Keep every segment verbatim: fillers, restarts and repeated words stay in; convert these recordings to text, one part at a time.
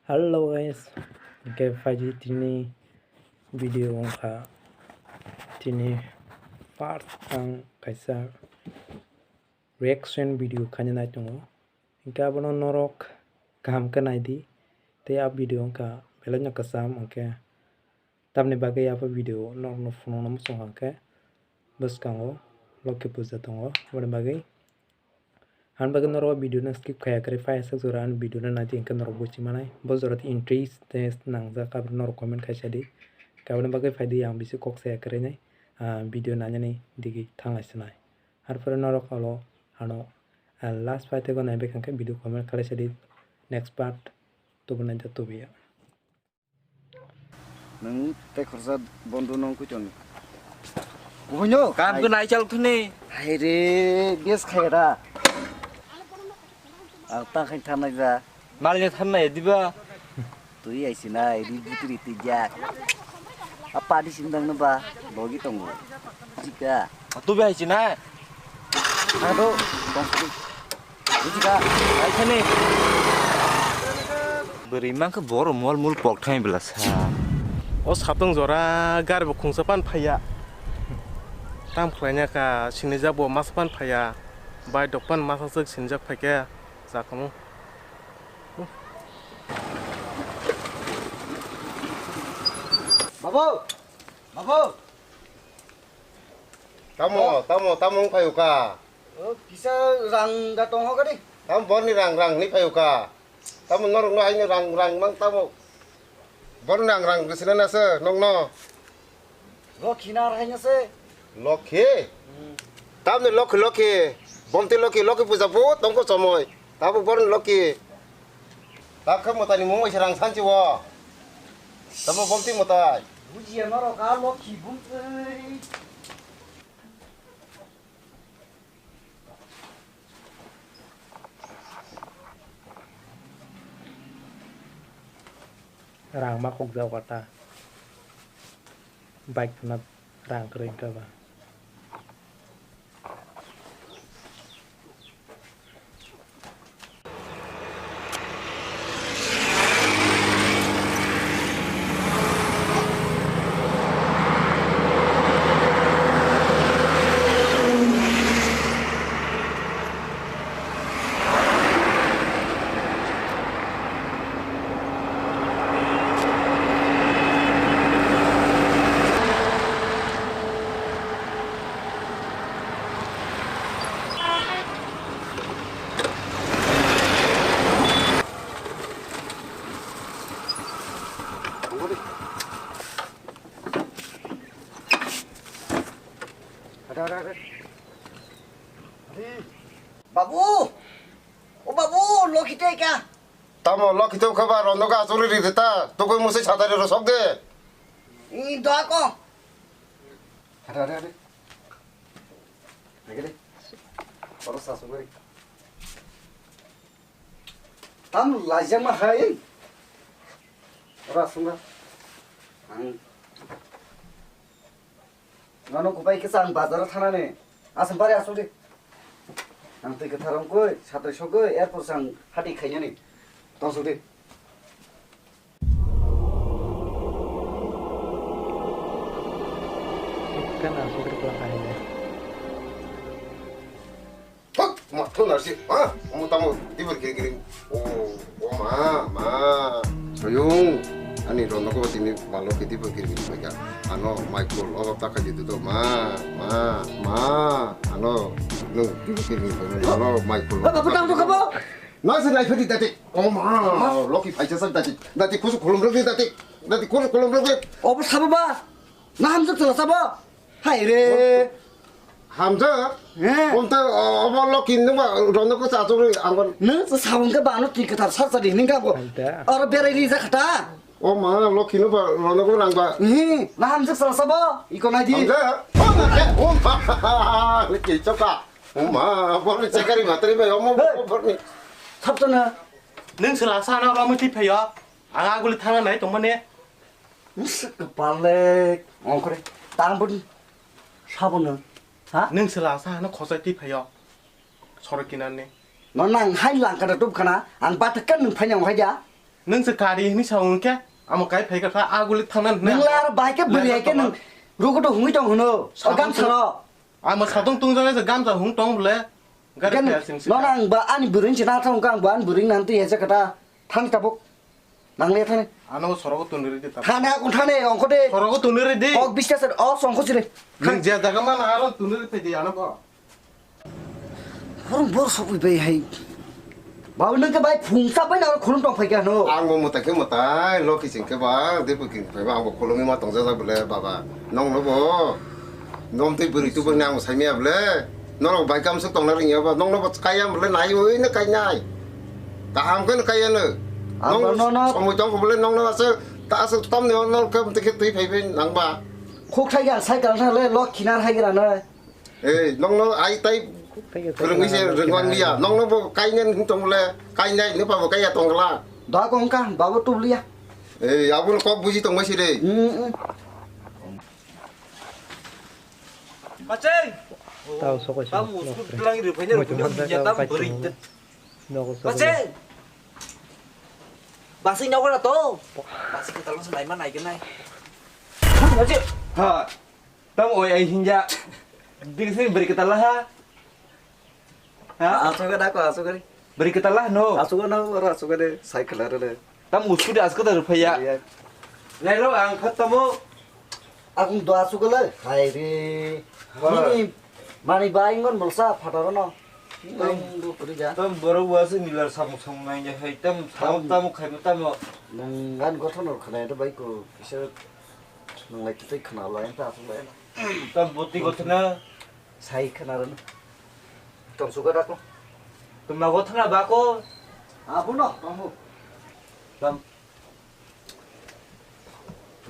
Hello guys, hwnkhe phaidi tini video wngkha. Tini first ang kaisa reaction video khaina nai tongo, hwnkhe abono norok kaham khe naidi. Tei a video wngkha belai no kwcham, hwnkhe tamni bagwi abo video norokno phunukna muchung kha, hwnkhe bwskango Lokhi puja tongo, aboni bagwi. Ani bagwi norok o video no skip khaya kwrwi phai aswk jora ani video no naidi, hwnkhe norok buchi manai. Bo jora tei interest tei nangjak, aboni norok comment khaisa di. Aboni bagwi phaidi, ang bisi kok saya kwrwi nai, ah, video nainani digi thanglai sinai. Arpore norok olo ano, ah, last phaitego naibe khankhe video comment khlaisa di. Next part tubunai da tubuya. Nwng tei khoroksa bondhu no wngkui tong. Kuhuino? Kam khe nai chal thani. Hai re, bes khai da. Ang tang khai thanai ja. Mal ni thanai diba? Twi ai sinai, ri butri twi jak. Apa di sindang no ba, logi tongo. Jika. Tu bai sinai. Ado, tong. Bujika, ai thani. Bwrwi mankhe boro mol mul pok thangwi bwla sa. O satung jora gari bo khungsa pan phaiya. Tam khlaina ka sinijak bo masa pan phaiya. Bai dok pan masa swk sinijak phaikhe jakhamu. Babu! Babu! Tamo, tamo, tamo wng phaio ka? O, kisa rang da tong hoka di. Tamo borni rang, rang ni phaio ka? Tamo norok no haino rang, rang mang tamo. Borni rang, rang gusina nasa nong no. Lokhi na rang nasa. Lokhi? Hmm. Tamni Lokhi, Lokhi. Bomti Lokhi, Lokhi puja bu tongko chomoi. Tamo borni Lokhi. Takha motani mung bai se rang sanchi wo. Tamo bomti motai. Bujiya norok a Lokhi bum. Rang ma khokjak o ta. Bike thana rang kwrwi wngkha ba. Babu! O babu, Lokhi tei kha. Tamo Lokhi tei kha ba, rondo ga churi ri de ta. Tokoi musai satari ro sok de. I doa ko. Hade, hade, hade. Hade, hade. Oro sa sugari. Tam laijak ma hai. Ora sunga. Ang. Nono kupai kisa ang bazar thanani. Asam pare asuk di. Ang twi kwthar wngkui, satwi sogwi, erpor se ang hati khainani. Tong suk di. Kan asuk di pulang kahini. Hok, ma thona si, ha? Omo tamo, di ber kiri kiri. Oh, oh ma, ma. Soyung, ani rondo ko tini balo kiti ber kiri kiri baga. Ano, Michael, obo ta khaji tu ma, ma, ma. Ano, no, di ber kiri kiri. Ano, Michael. Ba, ba, ba, tang tu kabo. Na se nai phedi dati. Oh ma, Lokhi phaisa sa dati. Dati kusu khulum rok dati. Dati kusu khulum rok. Obo sabo ba. Na hamjak chwla sabo. Hai re. Hamjak? Eh. Om ta obo Lokhi nungba rondo ko sa churi angban. Nung sa sabung ke bano twi kwthar sar sari ning ka bo. Anta. Oro berai ri ja khata. O ma, Lokhi nungba rondo ko rangba. Hmm, na hamjak chwla sabo. Iko nai di. Hamjak? O ma, ke, o ma. Ke choka. O ma, borni chekari matri bai omo borni. Thap chana. Nung sela sa na romo ti phayo. Aga guli thanga nai tongmane. Nisi kepalek, ongkore, tambun, sabun, ha? Nung sela sa hano khosai twi phayo, sorok kinarni. No nang hai langkada tup khana, ang bathak kan nung phai nang hai ja. Nwng se kari hwnwi sa hwn khe, amo kai phai kha, a guli thangna hwnwi. Nwng lar bai khe bwrwi hai khe nwng rugo to hwnwi tong hwno. O gamsa ro. Amo satong tungjaga se gamsa hwn tong bole. Gari phai sing se. Nono ang ba ani bwrwi se na thang kha, ang ba ani bwrwi nan twi hese kata. Thang tabuk. Nang le thani. Ano sorogo tuni ridi ta. Thani akun thani ongko de. Sorogo tuni ridi. Kok bistas o songko sire. Nang je jaga mana aro tuni ridi ano ko. Horong bor sokwi bai hai. Babu nang ke bai phung sa bai na khulum tong phai ka no. Ang bo mutai khe mutai, loki sing khe ba, de phuking phai ba, ang bo khulumwi ma tong jajak bole baba. Nong no bo. Nom tei bwrwi tu bwrwi ang bo sai maya bole. Norok bai kam suk tong na ring ya ba. Nong no bo kai ya bole nai oi na kai nai. Kaham khe no kai ya no. Abo nong no no. Somoi tong bole nong no aswk ta aswk tam ne nong khe twi phai phai nang ba. Khuk thai ga sai kal na le lok khinar hai gra na. Ei, nongno ai tai kwrwngwi se rwngwang liya. Nongno bo kainai hwn tong le, kainai hwnwi ba bo kaiya tong la. Da ko wngkha, babo tubli ya. Ei, abono kok buji tong bai se de. Hmm, hmm. Bacheng! Tao sokoi se. Tam usku tlang ri phaina bunya tam beri. Nogo sokoi. Bacheng! Basi nogo na to. Basi kita lo senai mana ikan nai. Bacheng! Ha. Tam oi ai hinja. Ding sini beri kita lah ha. Ha? Asuk ada ko asuk ada. Beri kita lah no. Asuk ada ora asuk ada cycle ada le. Tam usku de asuk ada rupiah. Iya. Lelo ang khat tamo. Aku do asuk le. Hai re. Ini mani baingon belsa fataro no. Tam do kuri ja. Tam boro wasi nilar samung samung nai ja hai tam samung tam khai tam. Nang gan gothon or khana itu baik ko. Bisa Nang lai kitai khna lai ta asuk lai. Tam boti gothna. Sai khna ran. Tam suka dako. Tum na gothna bako. Abu no, tamu. Tam.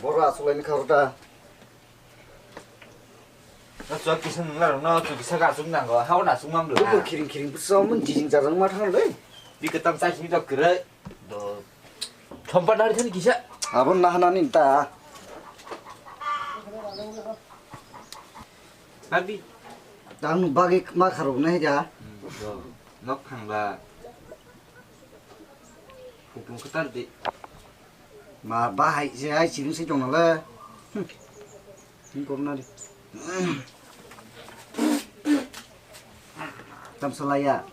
Boro asuk lai ni kharu ta. Na chua kisa nang la no, chua kisa ka asuk nang go. Hau na asuk mam lo. Kiring kiring busa mun jijing jarang ma thang le. Bi ketam chai sini to kere. Do. Chompa nari thani kisa. Abo nahanani ta. Abi. Tang bagwi ma kharok nai ja. Hmm, do. Nok thangba. Hukum ketar di. Ma bahai se ai chini se jong le. Hmm. Hingkok nari. Tamsalaya.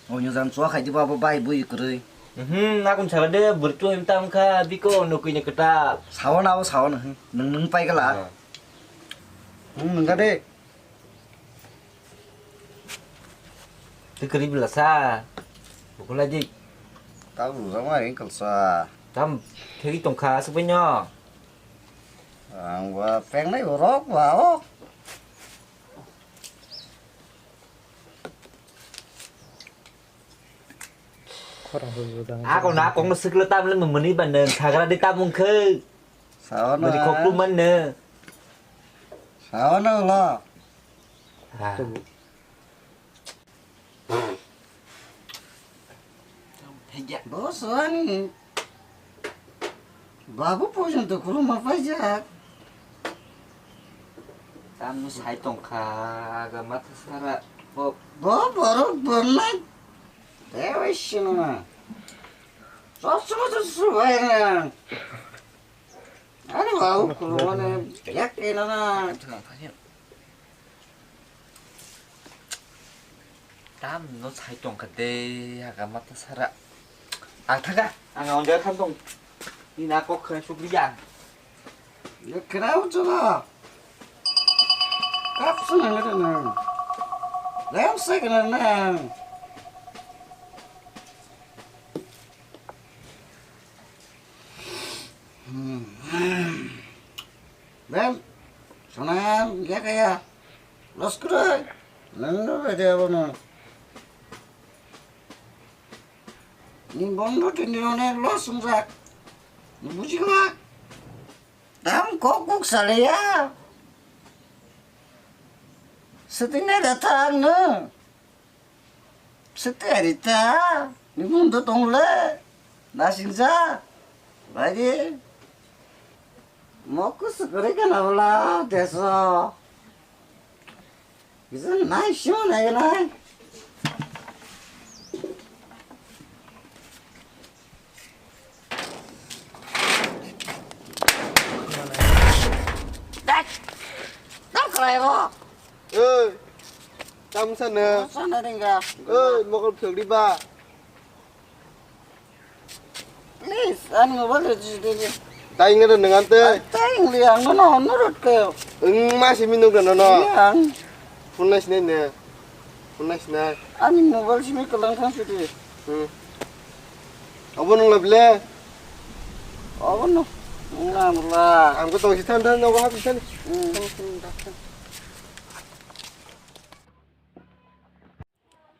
Onyo jang chua khai diba abo bai bui kwrwi. Mhm, nakon sala de burtu hem tam kha biko nukui ne kata. Sawan abo sawan, hmm, nung nung pai kala. Hmm, nung ka de. Twi kwrwi bwlasa. Bukhulai di. Tabuk rwjakma ring kwlsa. Tam thegi tongkha aswk baino. Ang ba pengnai borok ba o. Khorang hwrwk jang. Ako na kong swkle tamle mumuni ba nang sagra di tamung khe. Sawana. Bari khok tu man ne. Sawana ulo. Ah. Boss ani babu porjonto khuluma paijak. Tamni sai tongkha aga matha sara bo. Bo borok bornai. Tei bai sinona. Chosro chosro bai na. Ani babu khulumani yak kena na. Tam no sai tongkha de aga matha sara. Ang thaga, ang onja khan tong. Ni na kok khe sukriya. Lekra uchala. Kap sung nang ada nang. Lem sek nang nang. Hmm. Ben, sana ya kaya. Los kre. Nang no bede abono. Ni bondo tini rone los sungjak. Ni buji kma. Tam kok kok sale ya. Setine datang no. Sete arita, ni mundo tongle, nasingja, lagi, moku sukuri kana bula, deso. Bisa nai sio nai nai. Dak. Dak krai bo. Oi. Tam sana. Sana ringga. Oi, mokol phagri ba. Please, ani mobile rejis de. Tai ngada nang ante. Tai ngli ang no no no rot ke. Eng ma simi nung no no. Ang. Phone nai sinai ne. Phone nai sinai. Ani mobile simi kelang thang sidi. Hmm. Abo nung labi le. Abo no. Nang la. Ang ko tong si than than no ko hap si than. Hmm.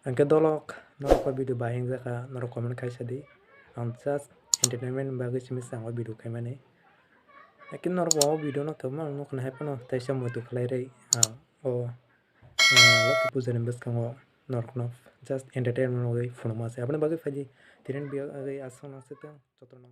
Hingke dolok norok o video bahai wngjakha, norok comment khaisa di. Ang just entertainment ni bagwi simi se ang o video khaimani. Lakin norok o video no kwbangma nukna hai phano teisa muitu khlai rwi ang o, ah, Loki puja ni bwskango norok no just entertainment rwgwi phunukma se. Aboni bagwi phaidi tini ni bagwi aswk no se tong jotono.